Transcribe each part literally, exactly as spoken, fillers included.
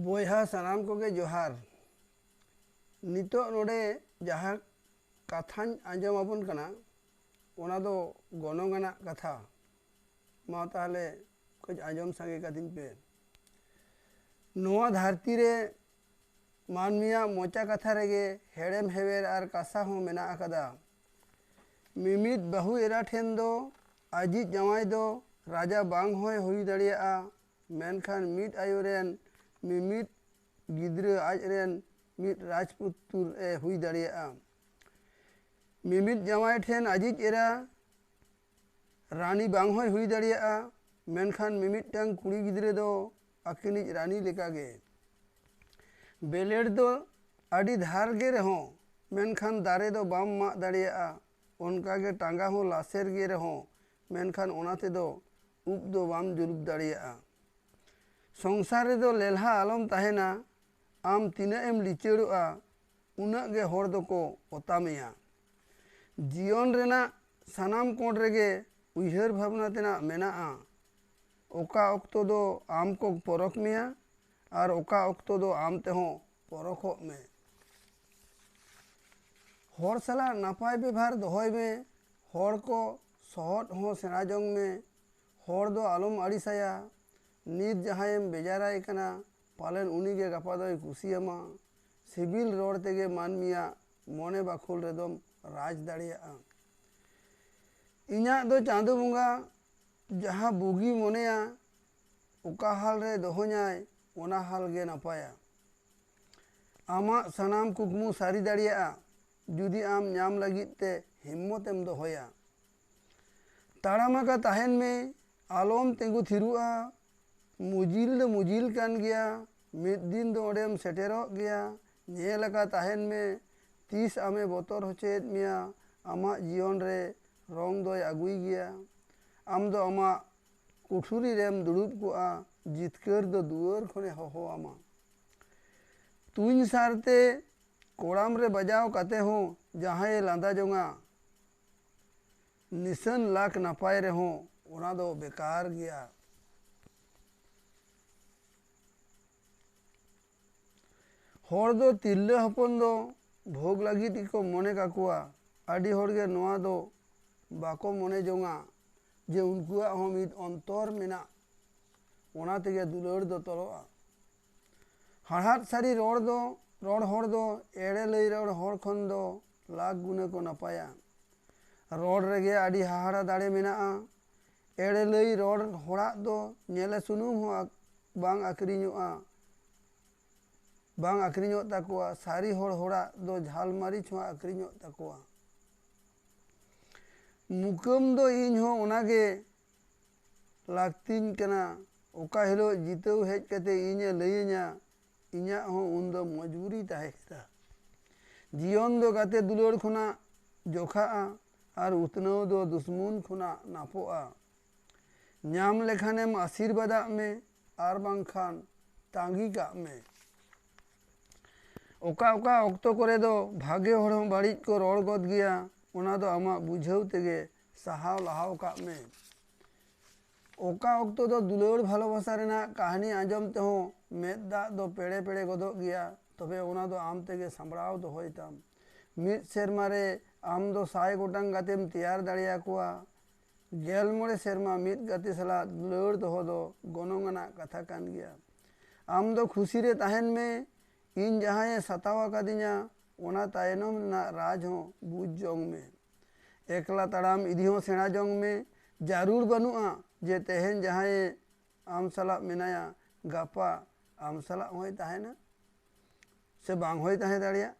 ᱵᱚᱭᱦᱟ ᱥᱟᱱᱟᱢ ᱠᱚᱜᱮ ᱡᱚᱦᱟᱨ᱾ ᱱᱤᱛᱚᱜ ᱱᱚᱰᱮ ᱡᱟᱦᱟᱸ ᱠᱟᱛᱷᱟᱧ ᱟᱸᱡᱚᱢ ᱟᱵᱚᱱ ᱠᱟᱱᱟ, ᱚᱱᱟ ᱫᱚ ᱜᱚᱱᱚᱝ ᱟᱱᱟᱜ ᱠᱟᱛᱷᱟ᱾ ᱢᱟ ᱛᱟᱦᱞᱮ ᱠᱟᱹᱡ ᱟᱸᱡᱚᱢ ᱥᱟᱸᱜᱮ ᱠᱟᱹᱛᱤᱧ ᱯᱮ᱾ ᱱᱚᱣᱟ ᱫᱷᱟᱹᱨᱛᱤ ᱨᱮ ᱢᱟᱹᱱᱢᱤᱭᱟᱜ ᱢᱚᱪᱟ ᱠᱟᱛᱷᱟ ᱨᱮᱜᱮ ᱦᱮᱲᱮᱢ ᱦᱮᱣᱮᱨ ᱟᱨ ᱠᱟᱥᱟ ᱦᱚᱸ ᱢᱮᱱᱟᱜ ᱟᱠᱟᱫᱟ᱾ ᱢᱤᱢᱤᱫ ᱵᱟᱹᱦᱩ ᱮᱨᱟ ᱴᱷᱮᱱ ᱫᱚ ᱟᱡᱤᱡ ᱡᱟᱶᱟᱭ ᱫᱚ ᱨᱟᱡᱟ ᱵᱟᱝ ᱦᱚᱸᱭ ᱦᱩᱭ ᱫᱟᱲᱮᱭᱟᱜᱼᱟ, ᱢᱮᱱᱠᱷᱟᱱ ᱢᱤᱫ ᱟᱭᱳ ᱨᱮᱱ ᱢᱤᱢᱤᱫ ᱜᱤᱫᱽᱨᱟᱹ ᱟᱡ ᱨᱮᱱ ᱢᱤᱫ ᱨᱟᱡᱽᱯᱩᱛᱩᱨ ᱮ ᱦᱩᱭ ᱫᱟᱲᱮᱭᱟᱜᱼᱟ᱾ ᱢᱤᱢᱤᱫ ᱡᱟᱶᱟᱭ ᱴᱷᱮᱱ ᱟᱡᱤᱡ ᱮᱨᱟ ᱨᱟᱱᱤ ᱵᱟᱝ ᱦᱚᱸᱭ ᱦᱩᱭ ᱫᱟᱲᱮᱭᱟᱜᱼᱟ, ᱢᱮᱱᱠᱷᱟᱱ ᱢᱤᱢᱤᱫᱴᱟᱝ ᱠᱩᱲᱤ ᱜᱤᱫᱽᱨᱟᱹ ᱫᱚ ᱟᱹᱠᱤᱱᱤᱡ ᱨᱟᱱᱤ ᱞᱮᱠᱟᱜᱮ᱾ ᱵᱮᱞᱮᱰ ᱫᱚ ᱟᱹᱰᱤ ᱫᱷᱟᱨ ᱜᱮ ᱨᱮᱦᱚᱸ, ᱢᱮᱱᱠᱷᱟᱱ ᱫᱟᱨᱮ ᱫᱚ ᱵᱟᱢ ᱢᱟᱜ ᱫᱟᱲᱮᱭᱟᱜᱼᱟ᱾ ᱚᱱᱠᱟᱜᱮ ᱴᱟᱸᱜᱟ ᱦᱚᱸ ᱞᱟᱥᱮᱨ ᱜᱮ ᱨᱮᱦᱚᱸ, ᱢᱮᱱᱠᱷᱟᱱ ᱚᱱᱟ ᱛᱮᱫᱚ ᱩᱵ ᱫᱚ ᱵᱟᱢ ᱡᱩᱞᱩᱯ ᱫᱟᱲᱮᱭᱟᱜᱼᱟ᱾ ᱥᱚᱝᱥᱟᱨ ᱨᱮᱫᱚ ᱞᱮᱞᱦᱟ ᱟᱞᱚᱢ ᱛᱟᱦᱮᱱᱟ, ᱟᱢ ᱛᱤᱱᱟᱹᱜ ᱮᱢ ᱞᱤᱪᱟᱹᱲᱚᱜᱼᱟ, ᱩᱱᱟᱹᱜ ᱜᱮ ᱦᱚᱲ ᱫᱚᱠᱚ ᱚᱛᱟᱢᱮᱭᱟ᱾ ᱡᱤᱭᱚᱱ ᱨᱮᱱᱟᱜ ᱥᱟᱱᱟᱢ ᱠᱚᱬ ᱨᱮᱜᱮ ᱩᱭᱦᱟᱹᱨ ᱵᱷᱟᱵᱽᱱᱟ ᱛᱮᱱᱟᱜ ᱢᱮᱱᱟᱜᱼᱟ᱾ ᱚᱠᱟ ᱚᱠᱛᱚ ᱫᱚ ᱟᱢ ᱠᱚ ᱯᱚᱨᱚᱠᱷ ᱢᱮᱭᱟ ᱟᱨ ᱚᱠᱟ ᱚᱠᱛᱚ ᱫᱚ ᱟᱢ ᱛᱮᱦᱚᱸ ᱯᱚᱨᱚᱠᱷᱚᱜ ᱢᱮ᱾ ᱦᱚᱲ ᱥᱟᱞᱟᱜ ᱱᱟᱯᱟᱭ ᱵᱮᱵᱷᱟᱨ ᱫᱚᱦᱚᱭ ᱢᱮ᱾ ᱦᱚᱲ ᱠᱚ ᱥᱚᱦᱚᱫ ᱦᱚᱸ ᱥᱮᱬᱟ ᱡᱚᱝ ᱢᱮ᱾ ᱦᱚᱲ ᱫᱚ ᱟᱞᱚᱢ ᱟᱹᱲᱤᱥᱟᱭᱟ᱾ ᱱᱤᱛ ᱡᱟᱦᱟᱸᱭᱮᱢ ᱵᱮᱡᱟᱨᱟᱭ ᱠᱟᱱᱟ, ᱯᱟᱞᱮᱱ ᱩᱱᱤᱜᱮ ᱜᱟᱯᱟ ᱫᱚᱭ ᱠᱩᱥᱤᱭᱟᱢᱟ᱾ ᱥᱤᱵᱤᱞ ᱨᱚᱲ ᱛᱮᱜᱮ ᱢᱟᱹᱱᱢᱤᱭᱟᱜ ᱢᱚᱱᱮ ᱵᱟᱹᱠᱷᱩᱞ ᱨᱮᱫᱚᱢ ᱨᱟᱡᱽ ᱫᱟᱲᱮᱭᱟᱜᱼᱟ᱾ ᱤᱧᱟᱹᱜ ᱫᱚ ᱪᱟᱸᱫᱳ ᱵᱚᱸᱜᱟ ᱡᱟᱦᱟᱸ ᱵᱩᱜᱤ ᱢᱚᱱᱮᱭᱟ, ᱚᱠᱟ ᱦᱟᱞ ᱨᱮ ᱫᱚᱦᱚᱧᱟᱭ, ᱚᱱᱟ ᱦᱟᱞ ᱜᱮ ᱱᱟᱯᱟᱭᱟ᱾ ᱟᱢᱟᱜ ᱥᱟᱱᱟᱢ ᱠᱩᱠᱢᱩ ᱥᱟᱹᱨᱤ ᱫᱟᱲᱮᱭᱟᱜᱼᱟ, ᱡᱩᱫᱤ ᱟᱢ ᱧᱟᱢ ᱞᱟᱹᱜᱤᱫ ᱛᱮ ᱦᱤᱢᱢᱚᱛ ᱮᱢ ᱫᱚᱦᱚᱭᱟ᱾ ᱛᱟᱲᱟᱢ ᱟᱠᱟ ᱛᱟᱦᱮᱱ ᱢᱮ, ᱟᱞᱚᱢ ᱛᱤᱸᱜᱩ ᱛᱷᱤᱨᱚᱜᱼᱟ᱾ ᱢᱩᱡᱤᱞ ᱫᱚ ᱢᱩᱡᱤᱞ ᱠᱟᱱ ᱜᱮᱭᱟ, ᱢᱤᱫ ᱫᱤᱱ ᱫᱚ ᱚᱸᱰᱮᱢ ᱥᱮᱴᱮᱨᱚᱜ ᱜᱮᱭᱟ᱾ ᱧᱮᱞ ᱟᱠᱟ ᱛᱟᱦᱮᱱ ᱢᱮ, ᱛᱤᱥ ᱟᱢᱮ ᱵᱚᱛᱚᱨ ᱦᱚᱪᱚᱭᱮᱫ ᱢᱮᱭᱟ, ᱟᱢᱟᱜ ᱡᱤᱭᱚᱱ ᱨᱮ ᱨᱚᱝ ᱫᱚᱭ ᱟᱹᱜᱩᱭ ᱜᱮᱭᱟ᱾ ᱟᱢ ᱫᱚ ᱟᱢᱟᱜ ᱠᱩᱴᱷᱩᱨᱤ ᱨᱮᱢ ᱫᱩᱲᱩᱵ ᱠᱚᱜᱼᱟ, ᱡᱤᱛᱠᱟᱹᱨ ᱫᱚ ᱫᱩᱣᱟᱹᱨ ᱠᱷᱚᱱᱮ ᱦᱚᱦᱚ ᱟᱢᱟ᱾ ᱛᱩᱧ ᱥᱟᱨᱛᱮ ᱠᱚᱲᱟᱢ ᱨᱮ ᱵᱟᱡᱟᱣ ᱠᱟᱛᱮ ᱦᱚᱸ ᱡᱟᱦᱟᱸᱭᱮ ᱞᱟᱸᱫᱟ ᱡᱚᱝᱟ, ᱱᱤᱥᱟᱹᱱ ᱞᱟᱠᱷ ᱱᱟᱯᱟᱭ ᱨᱮᱦᱚᱸ ᱚᱱᱟ ᱫᱚ ᱵᱮᱠᱟᱨ ᱜᱮᱭᱟ᱾ ᱦᱚᱲ ᱫᱚ ᱛᱤᱨᱞᱟᱹ ᱦᱚᱯᱚᱱ ᱫᱚ ᱵᱷᱳᱜᱽ ᱞᱟᱹᱜᱤᱫ ᱜᱮᱠᱚ ᱢᱚᱱᱮ ᱠᱟᱠᱚᱣᱟ᱾ ᱟᱹᱰᱤ ᱦᱚᱲᱜᱮ ᱱᱚᱣᱟ ᱫᱚ ᱵᱟᱠᱚ ᱢᱚᱱᱮ ᱡᱚᱝᱟ ᱡᱮ ᱩᱱᱠᱩᱣᱟᱜ ᱦᱚᱸ ᱢᱤᱫ ᱚᱱᱛᱚᱨ ᱢᱮᱱᱟᱜ, ᱚᱱᱟ ᱛᱮᱜᱮ ᱫᱩᱞᱟᱹᱲ ᱫᱚ ᱛᱚᱞᱚᱜᱼᱟ᱾ ᱦᱟᱲᱦᱟᱫ ᱥᱟᱹᱨᱤ ᱨᱚᱲ ᱫᱚ, ᱨᱚᱲ ᱦᱚᱲ ᱫᱚ ᱮᱲᱮ ᱞᱟᱹᱭ ᱨᱚᱲ ᱦᱚᱲ ᱠᱷᱚᱱ ᱫᱚ ᱞᱟᱠᱷ ᱜᱩᱱᱟᱹ ᱠᱚ ᱱᱟᱯᱟᱭᱟ᱾ ᱨᱚᱲ ᱨᱮᱜᱮ ᱟᱹᱰᱤ ᱦᱟᱦᱟᱲᱟ ᱫᱟᱲᱮ ᱢᱮᱱᱟᱜᱼᱟ᱾ ᱮᱲᱮ ᱞᱟᱹᱭ ᱨᱚᱲ ᱦᱚᱲᱟᱜ ᱫᱚ ᱧᱮᱞᱮ ᱥᱩᱱᱩᱢ ᱦᱚᱸ ᱟᱠ-, ᱵᱟᱝ ᱟᱹᱠᱷᱨᱤᱧᱚᱜᱼᱟ, ᱵᱟᱝ ᱟᱹᱠᱷᱨᱤᱧᱚᱜ ᱛᱟᱠᱚᱣᱟ᱾ ᱥᱟᱹᱨᱤ ᱦᱚᱲ ᱦᱚᱲᱟᱜ ᱫᱚ ᱡᱷᱟᱞ ᱢᱟᱹᱨᱤᱪ ᱦᱚᱸ ᱟᱹᱠᱷᱨᱤᱧᱚᱜ ᱛᱟᱠᱚᱣᱟ᱾ ᱢᱩᱠᱟᱹᱢ ᱫᱚ ᱤᱧ ᱦᱚᱸ ᱚᱱᱟᱜᱮ ᱞᱟᱹᱠᱛᱤᱧ ᱠᱟᱱᱟ᱾ ᱚᱠᱟ ᱦᱤᱞᱳᱜ ᱡᱤᱛᱟᱹᱣ ᱦᱮᱡ ᱠᱟᱛᱮ ᱤᱧᱮ ᱞᱟᱹᱭᱟᱹᱧᱟ, ᱤᱧᱟᱹᱜ ᱦᱚᱸ ᱩᱱᱫᱚ ᱢᱚᱡᱽᱵᱩᱨᱤ ᱛᱟᱦᱮᱸ ᱠᱟᱱᱟ᱾ ᱡᱤᱭᱚᱱ ᱫᱚ ᱜᱟᱛᱮ ᱫᱩᱞᱟᱹᱲ ᱠᱷᱚᱱᱟᱜ ᱡᱚᱠᱷᱟᱜᱼᱟ ᱟᱨ ᱩᱛᱱᱟᱹᱣ ᱫᱚ ᱫᱩᱥᱢᱚᱱ ᱠᱷᱚᱱᱟᱜ ᱱᱟᱯᱚᱜᱼᱟ᱾ ᱧᱟᱢ ᱞᱮᱠᱷᱟᱱᱮᱢ ᱟᱥᱤᱨᱵᱟᱫᱟᱜ ᱢᱮ, ᱟᱨ ᱵᱟᱝᱠᱷᱟᱱ ᱛᱟᱺᱜᱤ ᱠᱟᱜ ᱢᱮ᱾ ᱚᱠᱟ ᱚᱠᱟ ᱚᱠᱛᱚ ᱠᱚᱨᱮ ᱫᱚ ᱵᱷᱟᱜᱮ ᱦᱚᱲ ᱦᱚᱸ ᱵᱟᱹᱲᱤᱡ ᱠᱚ ᱨᱚᱲ ᱜᱚᱫ ᱜᱮᱭᱟ, ᱚᱱᱟ ᱫᱚ ᱟᱢᱟᱜ ᱵᱩᱡᱷᱟᱹᱣ ᱛᱮᱜᱮ ᱥᱟᱦᱟᱣ ᱞᱟᱦᱟᱣ ᱠᱟᱜ ᱢᱮ᱾ ᱚᱠᱟ ᱚᱠᱛᱚ ᱫᱚ ᱫᱩᱞᱟᱹᱲ ᱵᱷᱟᱞᱚᱵᱟᱥᱟ ᱨᱮᱱᱟᱜ ᱠᱟᱹᱦᱱᱤ ᱟᱸᱡᱚᱢ ᱛᱮᱦᱚᱸ ᱢᱮᱫ ᱫᱟᱜ ᱫᱚ ᱯᱮᱲᱮ ᱯᱮᱲᱮ ᱜᱚᱫᱚᱜ ᱜᱮᱭᱟ, ᱛᱚᱵᱮ ᱚᱱᱟ ᱫᱚ ᱟᱢ ᱛᱮᱜᱮ ᱥᱟᱢᱵᱲᱟᱣ ᱫᱚᱦᱚᱭ ᱛᱟᱢ᱾ ᱢᱤᱫ ᱥᱮᱨᱢᱟ ᱨᱮ ᱟᱢ ᱫᱚ ᱥᱟᱭ ᱜᱚᱴᱟᱝ ᱜᱟᱛᱮᱢ ᱛᱮᱭᱟᱨ ᱫᱟᱲᱮᱭᱟᱠᱚᱣᱟ᱾ ᱜᱮᱞ ᱢᱚᱬᱮ ᱥᱮᱨᱢᱟ ᱢᱤᱫ ᱜᱟᱛᱮ ᱥᱟᱞᱟᱜ ᱫᱩᱞᱟᱹᱲ ᱫᱚᱦᱚ ᱫᱚ ᱜᱚᱱᱚᱝ ᱟᱱᱟᱜ ᱠᱟᱛᱷᱟ ᱠᱟᱱ ᱜᱮᱭᱟ᱾ ᱟᱢ ᱫᱚ ᱠᱷᱩᱥᱤ ᱨᱮ ᱛᱟᱦᱮᱱ ᱢᱮ, ᱤᱧ ᱡᱟᱦᱟᱸᱭᱮ ᱥᱟᱛᱟᱣ ᱟᱠᱟᱫᱤᱧᱟ, ᱚᱱᱟ ᱛᱟᱭᱱᱚᱢ ᱨᱮᱱᱟᱜ ᱨᱟᱡᱽ ᱦᱚᱸ ᱵᱩᱡᱽ ᱡᱚᱝ ᱢᱮ᱾ ᱮᱠᱞᱟ ᱛᱟᱲᱟᱢ ᱤᱫᱤ ᱦᱚᱸ ᱥᱮᱬᱟ ᱡᱚᱝ ᱢᱮ᱾ ᱡᱟᱹᱨᱩᱲ ᱵᱟᱹᱱᱩᱜᱼᱟ ᱡᱮ ᱛᱮᱦᱮᱧ ᱡᱟᱦᱟᱸᱭᱮ ᱟᱢ ᱥᱟᱞᱟᱜ ᱢᱮᱱᱟᱭᱟ, ᱜᱟᱯᱟ ᱟᱢ ᱥᱟᱞᱟᱜ ᱦᱚᱸᱭ ᱛᱟᱦᱮᱱᱟ ᱥᱮ ᱵᱟᱝ ᱦᱚᱸᱭ ᱛᱟᱦᱮᱸ ᱫᱟᱲᱮᱭᱟᱜ᱾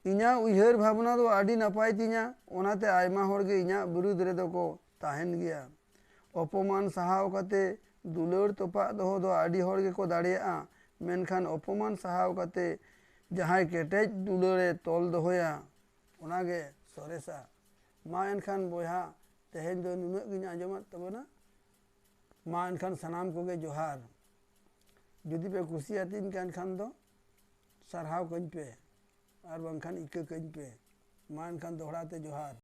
ᱤᱧᱟᱹᱜ ᱩᱭᱦᱟᱹᱨ ᱵᱷᱟᱵᱽᱱᱟ ᱫᱚ ᱟᱹᱰᱤ ᱱᱟᱯᱟᱭ ᱛᱤᱧᱟ, ᱚᱱᱟᱛᱮ ᱟᱭᱢᱟ ᱦᱚᱲ ᱜᱮ ᱤᱧᱟᱹᱜ ᱵᱤᱨᱩᱫᱽ ᱨᱮᱫᱚ ᱠᱚ ᱛᱟᱦᱮᱱ ᱜᱮᱭᱟ᱾ ᱚᱯᱚᱢᱟᱱ ᱥᱟᱦᱟᱣ ᱠᱟᱛᱮ ᱫᱩᱞᱟᱹᱲ ᱛᱚᱯᱟᱜ ᱫᱚᱦᱚ ᱫᱚ ᱟᱹᱰᱤ ᱦᱚᱲ ᱜᱮᱠᱚ ᱫᱟᱲᱮᱭᱟᱜᱼᱟ, ᱢᱮᱱᱠᱷᱟᱱ ᱚᱯᱚᱢᱟᱱ ᱥᱟᱦᱟᱣ ᱠᱟᱛᱮ ᱡᱟᱦᱟᱸᱭ ᱠᱮᱴᱮᱡ ᱫᱩᱞᱟᱹᱲᱮ ᱛᱚᱞ ᱫᱚᱦᱚᱭᱟ, ᱚᱱᱟᱜᱮ ᱥᱚᱨᱮᱥᱟ᱾ ᱢᱟ ᱮᱱᱠᱷᱟᱱ ᱵᱚᱭᱦᱟ, ᱛᱮᱦᱮᱧ ᱫᱚ ᱱᱩᱱᱟᱹᱜ ᱜᱤᱧ ᱟᱸᱡᱚᱢᱟᱫ ᱛᱟᱵᱚᱱᱟ᱾ ᱢᱟ ᱮᱱᱠᱷᱟᱱ ᱥᱟᱱᱟᱢ ᱠᱚᱜᱮ ᱡᱚᱦᱟᱨ᱾ ᱡᱩᱫᱤ ᱯᱮ ᱠᱩᱥᱤᱭᱟᱛᱤᱧ ᱠᱟᱱ ᱠᱷᱟᱱ ᱫᱚ ᱥᱟᱨᱦᱟᱣ ᱠᱟᱹᱧ ᱯᱮ, ᱟᱨ ᱵᱟᱝᱠᱷᱟᱱ ᱤᱠᱟᱹ ᱠᱟᱹᱧ ᱯᱮ᱾ ᱢᱟ ᱮᱱᱠᱷᱟᱱ ᱫᱚᱦᱲᱟ ᱛᱮ ᱡᱚᱦᱟᱨ᱾